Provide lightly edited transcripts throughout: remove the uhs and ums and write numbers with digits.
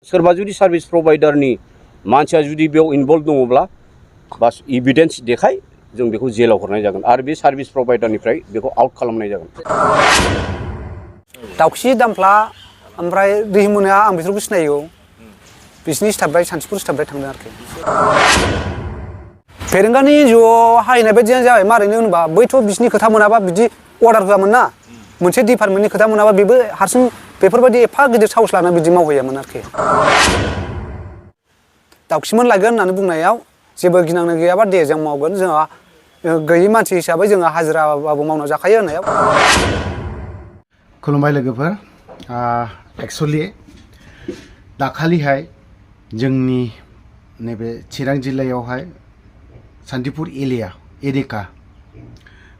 सोरबा जुदि सार्भिस प्रभाइडारनि मानसिया जुदि बेयाव इनभल्भ दङब्ला बास एभिडेन्स देखाय जों बेखौ जेलाव हरनाय जागोन आरो बे सार्भिस प्रभाइडारनिफ्राय बेखौ आउट खालामनाय जागोन। दाउखि दामफ्ला ओमफ्राय दैमुना आं बिसोरखौ सिनायो बिसिनि स्टाफनिफ्राय सानथिफुर स्टाफनिफ्राय थांदों आरोखि। फेरेंगानि जिउआव हायनाय बायदियानो जाबाय मारैनो होनबा बैथ' बिसिनि खोथा मोनाबा बिदि अर्डार होआमोन ना मोनसे डिपार्टमेन्टनि खोथा मोनाबा बेबो हारसिं बेफोरबायदि एफा गिदिर साहस लाना बिदि मावहैयामोन आरोखि। दाउखिमोन लायगोन होननानै बुंनायाव जेबो गिनांनो गैयाबा दे जों मावगोन जोंहा गैयै मानसि हिसाबै जोंहा हाजिराबाबो मावना जाखायो होननायाव। खुलुमबाय लोगोफोर एक्चुअलि दाखालिहाय जोंनि नैबे चिरां जिल्लायावहाय सान्तिपुर एरिका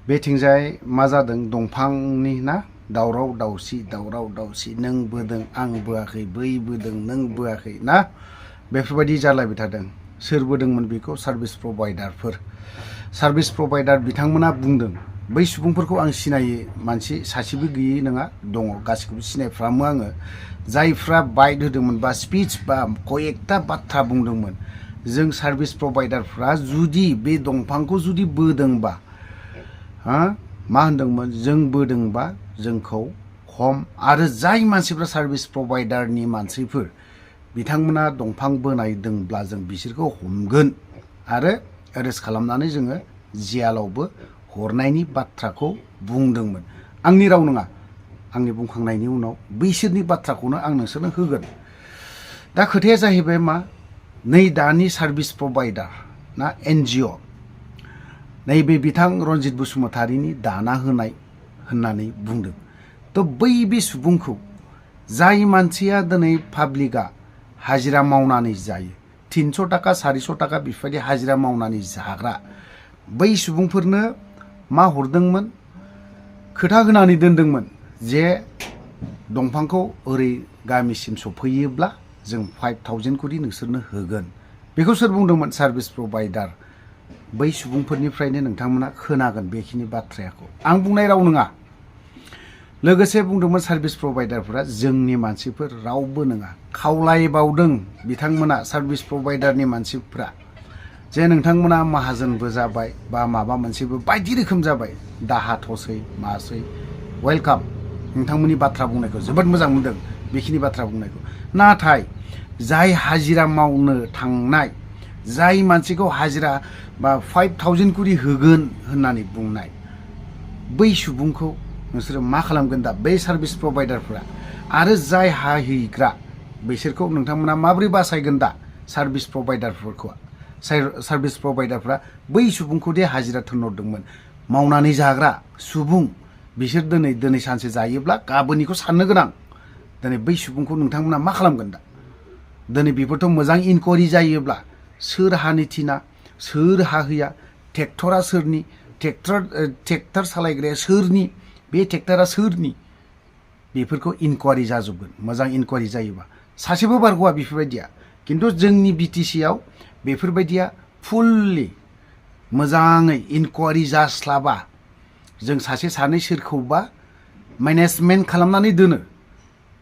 बेथिंजाय मा जादों दंफांनि ना दावराव दावसि नों बोदों आं बोआखै बै बोदों नों बोआखै ना बेफोरबायदि जालायबाय थादों। सोर बोदोंमोन बेखौ सार्भिस प्रभाइडार बिथांमोना बुंदों। बै सुबुंफोरखौ आं सिनायै मानसि सासेबो गैयै नङा दङ गासिखौबो सिनायफ्रामो आङो। जायफ्रा बाइट होदोंमोन बा स्पिच बा कयेकथा बाथ्रा बुंदोंमोन जों सार्भिस प्रभाइडारफ्रा जुदि बे दंफांखौ जुदि बोदोंबा मा होनदोंमोन जों बोदोंबा जोंखौ हम आरो जाय मानसिफ्रा सार्भिस प्रभाइडारनि मानसिफोर बिथांमोना दंफां बोनायदोंब्ला जों बिसोरखौ हमगोन आरो एरेस्ट खालामनानै जोङो जेलावबो हरनायनि बाथ्राखौ बुंदोंमोन। आंनि राव नङा आंनि बुंखांनायनि उनाव बैसोरनि बाथ्राखौनो आं नोंसोरनो होगोन। दा खोथाया जाहैबाय मा नै दानि सार्भिस प्रभाइडार ना NGO नैबे बिथां रनजित बसुमतारीनि दाना होनाय होननानै बुंदों। थ' बे सुबुंखौ जाय मानसिया दिनै पाब्लिकआ हाजिरा मावनानै जायो 300 थाखा 400 थाखा बेफोरबायदि हाजिरा मावनानै जाग्रा बै सुबुंफोरनो मा हरदोंमोन खोथा होनानै दोनदोंमोन जे दंफांखौ ओरै गामिसिम सफैयोब्ला जों 5000 करि नोंसोरनो होगोन। बेखौ सोर बुंदोंमोन सार्भिस प्रभाइडार। बै सुबुंफोरनिफ्रायनो नोंथांमोना खोनागोन बेखिनि बाथ्राखौ आं बुंनाय राव नङा। लोगोसे बुंदोंमोन सार्भिस प्रभाइडारफोरा जोंनि मानसिफोर रावबो नङा खावलायबावदों बिथांमोना सार्भिस प्रभाइडारनि मानसिफ्रा जे नोंथांमोना माहाजोनबो जाबाय बा माबा मोनसेबो बायदि रोखोम जाबाय दाहाथ'सै मासै वेलकाम नोंथांमोननि बाथ्रा बुंनायखौ जोबोद मोजां मोनदों बेखिनि बाथ्रा बुंनायखौ। नाथाय जाय हाजिरा मावनो थांनाय जाय मानसिखौ हाजिरा बा 5000 करि होगोन होननानै बुंनाय बै सुबुंखौ नोंसोरो मा खालामगोन दा बै सार्भिस प्रभाइडारफ्रा आरो जाय हाहैग्रा बिसोरखौ नोंथांमोना माबोरै बासायगोन दा सार्भिस प्रभाइडारफ्रा बै सुबुंखौ दे हाजिरा थिनहरदोंमोन मावनानै जाग्रा सुबुं बिसोर दिनै सानसे जायोब्ला गाबोननिखौ साननो गोनां। दिनै बै सुबुंखौ नोंथांमोना मा खालामगोन दा दिनै बेफोरथ' मोजां इनकुवारि जायोब्ला सोर हानि थिना सोर हा होया ट्रेक्टरा सोरनि ट्रेक्टर सालायग्राया सोरनि बे ट्रेक्टरा सोरनि बेफोरखौ इनकुवारि जाजोबगोन। मोजां इनकुवारि जायोबा सासेबो बारग'आ बेफोरबायदिया। खिन्थु जोंनि BTC आव बेफोरबायदिया फुल्लि मोजाङै इनकुवारि जास्लाबा जों सासे सानै सोरखौबा मेनेजमेन्ट खालामनानै दोनो।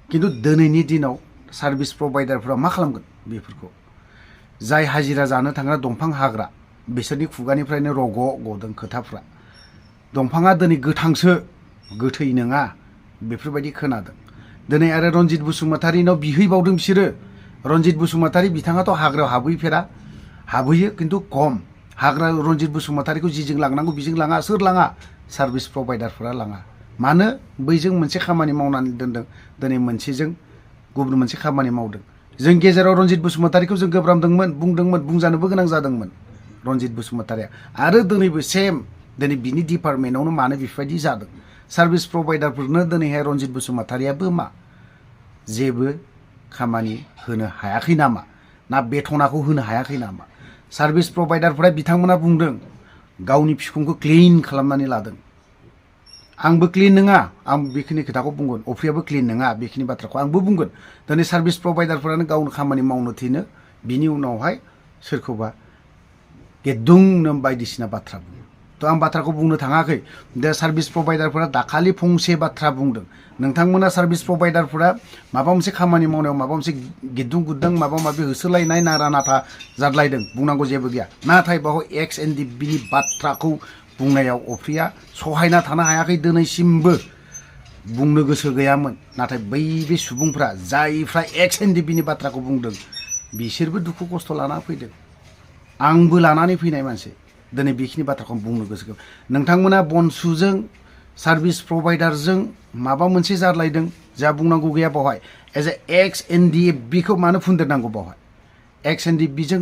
खिन्थु दिनैनि दिनाव सार्भिस प्रभाइडारफ्रा मा खालामगोन बेफोरखौ जाय हाजिरा जानो थांग्रा दंफां हाग्रा बिसोरनि खुगानिफ्रायनो गदों खोथाफ्रा दंफाङा दिनै गोथांसो गोथै नङा बेफोरबायदि खोनादों। दिनै आरो रनजित बसुमतारीनाव बिहैबावदों बिसोरो। रनजित बसुमतारी बिथाङाथ' हाग्रायाव हाबहैयो खिन्थु खम हाग्रा रनजित बसुमतारीखौ जिजों लांनांगौ बिजों लाङा। सोर लाङा सार्भिस प्रभाइडारफोरा लाङा। मानो बैजों मोनसे खामानि मावनानै दोनदों दिनै मोनसेजों गुबुन मोनसे खामानि मावदों। जों गेजेराव रनजित बसुमतारीखौ जों गोब्रामदोंमोन बुंदोंमोन बुंजानोबो गोनां जादोंमोन रनजित बसुमतारीया आरो दिनैबो सेम दिनै बिनि डिपार्टमेन्टआवनो मानो बेफोरबायदि जादों सार्भिस प्रभाइडारफोरनो दिनैहाय रनजित बसुमतारीयाबो मा जेबो खामानि होनो हायाखै नामा ना बेथनाखौ होनो हायाखै नामा। सार्भिस प्रभाइडारफोरा बिथांमोना बुंदों गावनि बिखुंखौ क्लिन खालामनानै लादों। आंबो क्लिन नङा आं बेखिनि खोथाखौ बुंगोन अफ्रियाबो क्लिन नङा बेखिनि बाथ्राखौ आंबो बुंगोन। दिनै सार्भिस प्रभाइडारफोरानो गावनो खामानि मावनो थिनो बिनि उनावहाय सोरखौबा गेदुंनो बायदिसिना बाथ्रा बुङो। थ' थ' आं बाथ्राखौ बुंनो थाङाखै दा सार्भिस प्रभाइडारफोरा दाखालि फंसे बाथ्रा बुंदों नोंथांमोना सार्भिस प्रभाइडारफोरा माबा मोनसे खामानि मावनायाव माबा मोनसे गिदुं गुदुं माबा माबि होसोलायनाय नारा नाथा जादलायदों बुंनांगौ जेबो गैया नाथाय बावहाय XNDB-नि बाथ्राखौ बुंनायाव अफ्रिया सहायना थानो हायाखै दिनैसिमबो बुंनो गोसो गैयामोन नाथाय बै बे सुबुंफ्रा जायफ्रा XNDB-नि बाथ्राखौ बुंदों बिसोरबो दुखु खस्थ' लाना फैदों आंबो लानानै फैनाय मानसि दिनै बेखिनि बाथ्राखौ बुंनो गोसो गैया नोंथांमोना बनसुजों सार्भिस प्रभाइडारजों माबा मोनसे जादलायदों जा बुंनांगौ गैया बावहाय एज ए XNDB-खौ मानो फुनदेरनांगौ बावहाय XNDB-जों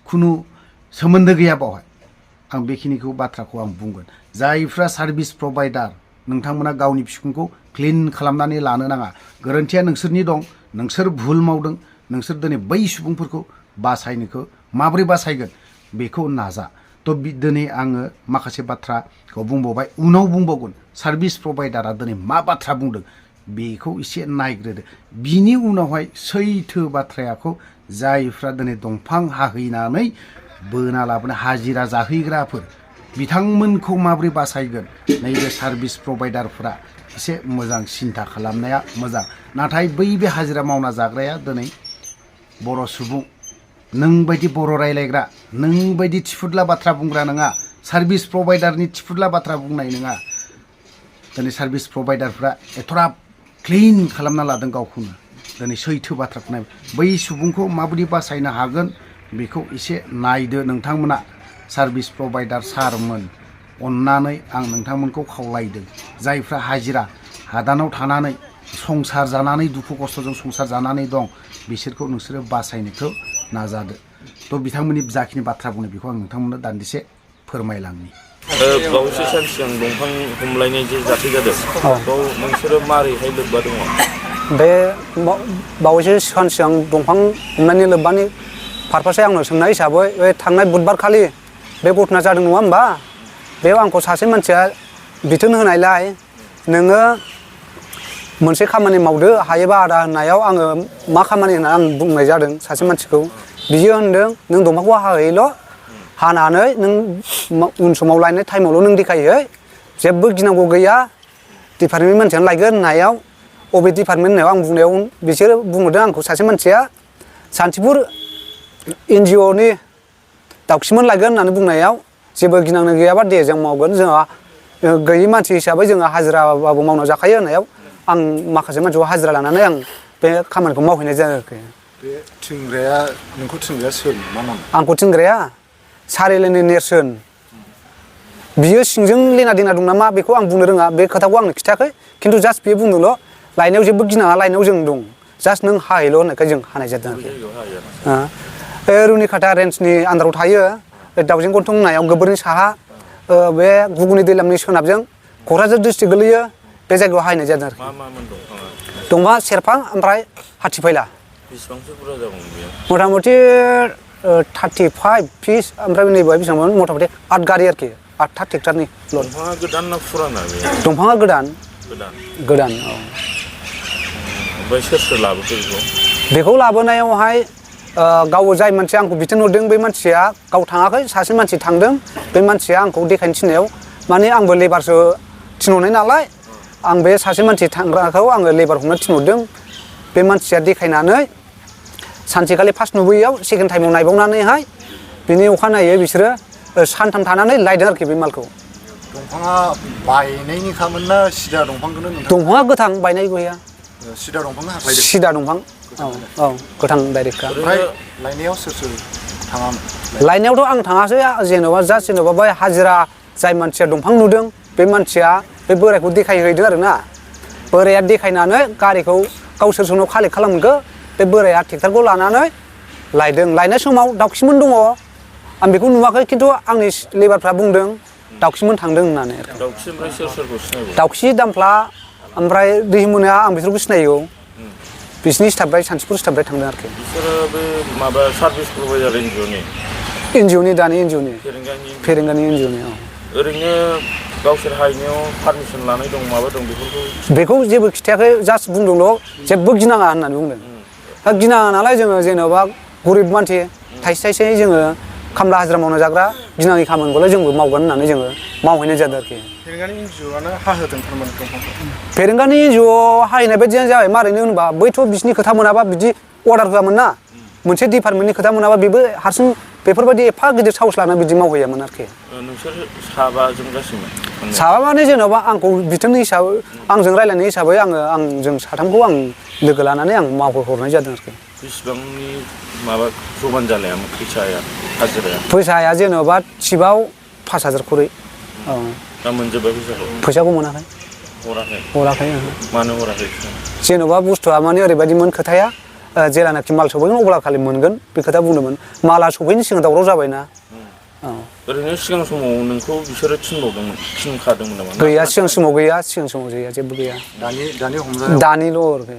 खुनु सोमोन्दो गैया बावहाय आं बेखिनिखौ बाथ्राखौ आं बुंगोन जायफ्रा सार्भिस प्रभाइडार नोंथांमोना गावनि बिखुंखौ क्लिन खालामनानै लानो नाङा गोरोन्थिया नोंसोरनि दं नोंसोर भुल मावदों नोंसोर दिनै बै सुबुंफोरखौ बासायनोखौ माबोरै बासायगोन बेखौ नाजा थ' दिनै आङो माखासे बाथ्राखौ बुंबावबाय उनाव बुंबावगोन सार्भिस प्रभाइडारा दिनै मा बाथ्रा बुंदों बेखौ एसे नायग्रोदो बिनि उनावहाय सैथो बाथ्राखौ जायफ्रा दिनै दंफां हाहैनानै बोना लाबोनो हाजिरा जाहैग्राफोर बिथांमोनखौ माबोरै बासायगोन नैबे सार्भिस प्रभाइडारफोरा एसे मोजां सिन्था खालामनाया मोजां नाथाय बै बे हाजिरा मावना जाग्राया दिनै बर' सुबुं नों बायदि बर' रायलायग्रा नों बायदि थिफुदला बाथ्रा बुंग्रा नङा सार्भिस प्रभाइडारनि थिफुदला बाथ्रा बुंनाय नङा दिनै सार्भिस प्रभाइडारफ्रा एथ'राब क्लिन खालामना लादों गावखौनो दिनै सैथो बाथ्राखौ नाय बै सुबुंखौ माबायदि बासायनो हागोन बेखौ एसे नायदो नोंथांमोना सार्भिस प्रभाइडार सारमोन अन्नानै आं नोंथांमोनखौ खावलायदों जायफ्रा हाजिरा हादानाव थानानै संसार जानानै दुखु खस्थ'जों संसार जानानै दं बिसोरखौ नोंसोरो बासायनोखौ नाजादो थ' बिथांमोननि जाखिनि बाथ्रा बुंनाय बेखौ आं नोंथांमोननो दान्दिसे फोरमायलांनि बावैसो सान सिगां दंफां हमलायनाय जे जाथाय जादों बेयाव नोंसोरो मारैहाय लोब्बा दङ बे बावैसो सान सिगां दंफां हमनायनि लोब्बानि पारपासै आंनो सोंनाय हिसाबै बे थांनाय बुधबारखालि बे घटना जादों नङा होमबा बेयाव आंखौ सासे मानसिया बिथोन होनायलाय नोङो मोनसे खामानि मावदो हायोबा आदा होननायाव आङो मा खामानि होनना आं बुंनाय जादों सासे मानसिखौ बियो होनदों नों दंफांखौ हाहैल' हानानै नों उन समाव लायनाय टाइमावल' नों देखायहै जेबो गिनांगौ गैया डिपार्टमेन्टनि मानसियानो लायगोन होननायाव अबे डिपार्टमेन्ट होननायाव आं बुंनायाव बिसोरो बुंहरदों आंखौ सासे मानसिया सान्तिपुर NGO-नि दाउखिमोन लायगोन होननानै बुंनायाव जेबो गिनांनो गैयाबा दे जों मावगोन जोंहा गैयि मानसि हिसाबै जोङो हाजिराबाबो मावना जाखायो होननायाव आं माखासे मानसिखौ हाजिरा लानानै आं बे खामानिखौ मावहैनाय जायाखै बे थिनग्राया नोंखौ थिनग्राया सोर मा नाम आंखौ थिनग्राया सारिलेनि नेरसोन बियो सिंजों लेना देना दं नामा बेखौ आं बुंनो रोङा बे खोथाखौ आंनो खिथायाखै खिन्थु जास्ट बियो बुंदोंल' लायनायाव जेबो गिनाङा लायनायाव जों दं जास्ट नों हाहैल' होननायखाय जों हानाय जादों बे रुनिकाटा रेन्जनि आन्दाराव थायो बे दाउजें गन्थं होननायाव गोबोरनि साहा बे गुगुनि दैलामनि सोनाबजों क'क्राझार डिस्ट्रिक्ट गोलैयो बे जायगायाव हायनाय जादों आरोखि दंफाङा सेरफां ओमफ्राय हाथिफैला बेसेबांसो बुरजा जागौमोन बेयो मथा मथि 35 पिस ओमफ्राय नैबेहाय बेसेबांमोन मथा मथि 8 गारि आरोखि 8था ट्रेक्टरनि लड दंफाङा गोदान ना फुराना बे दंफाङा गोदान गोदान औ ओमफ्राय सोर लाबोखो बेखौ लाबोनायावहाय गाव जाय मानसिया आंखौ बिथोन हरदों बे मानसिया गाव थाङाखै सासे मानसि थांदों बे मानसिया आंखौ देखायनो थिननायाव माने आंबो लेबारसो थिनहरनाय नालाय आं बे सासे मानसि थांग्राखौ आङो लेबार हमनो थिनहरदों बे मानसिया देखायनानै सानसेखालि फार्स्ट नुबोयैयाव सेकेन्ड टाइमाव नायबावनानैहाय बिनि अखानायै बिसोरो सानथाम थानानै लायदों आरोखि बे मालखौ दंफाङा बायनायनि खामोन ना सिदा दंफांखौनो दंफाङा गोथां बायनाय गैया सिदा दंफांखौ हाख्लायदों सिदा दंफां औ गोथां डाइरेक्टखा ओमफ्राय लायनायाव सोर थाङामोन लायनायावथ' आं थाङासै जेन'बा जास्ट जेन'बा बै हाजिरा जाय मानसिया दंफां नुदों बे मानसिया बे बोरायखौ देखायहैदों आरो ना बोराया देखायनानै गारिखौ गावसोर सोरनाव कालेक्ट खालामगो बे बोराया ट्रेक्टरखौ लानानै लायदों लायनाय समाव दाउखिमोन दङ आं बेखौ नुवाखै खिन्थु आंनि लेबारफ्रा बुंदों दाउखिमोन थांदों होननानै दाउखि ओमफ्राय सोरखौ सिनायगौ दाउखि दामफ्ला ओमफ्राय दैमुनाया आं बिसोरखौ सिनायो बिसिनि स्टाफनिफ्राय सानथिफुर स्टाफनिफ्राय थांदों आरोखि बिसोरो बे माबा सार्भिस प्रभाइडार NGO-नि दानि NGO-नि फेरेंगानि NGO-नि ओरैनो गावसोर हायनायाव पारमिसन लानाय दं माबा दं बेखौ जेबो खिथायाखै जास्ट बुंदोंल' जेबो गिनाङा होननानै बुंदों दा गिनाङा नालाय जोङो जेन'बा गरिब मानसि थाइसे थाइसे जोङो खामला हाजिरा मावना जाग्रा गिनाङि खामानिखौलाय जोंबो मावगोन होननानै जोङो मावहैनाय जादों आरोखि फेरेंगानि एनजिअ'आनो हाहोदों थारमाने दंफांखौ फेरेंगानि एनजिअ हाहैनाय बायदियानो जाबाय मारैनो होनबा बैथ' बिसिनि खोथा मोनाबा बिदि अर्डार होआमोन ना मोनसे डिपार्टमेन्टनि खोथा मोनाबा बेबो हारसिं बेफोरबायदि एफा गिदिर साहस लाना बिदि मावहैयामोन आरोखि नोंसोर साबाजों गासैमोन साबा माने जेन'बा आंखौ बिथोननि हिसाबै आंजों रायलायनाय हिसाबै आंजों साथामखौ आं लोगो लानानै आं मावहरनाय जादों आरोखि बेसेबांनि माबा जबान जालायामोन फैसाया हाजिराया फैसाया जेन'बा थिबाव 5,000 खरै औ दा मोनजोब्बाय फैसाखौ मोनाखै हराखै मानो हराखै जेन'बा बुस्थुआ माने ओरैबायदिमोन खोथाया जेलानाखि माल सफैगोन अब्ला खालि मोनगोन बे खोथा बुंदोंमोन माला सफैनो सिगां दावराव जाबायना औ ओरैनो सिगां समाव नोंखौ बिसोरो थिनखादोंमोन नामा गैया सिगां समाव गैया जेबो गैया दानि हमजानायाव दानिल' आरोखि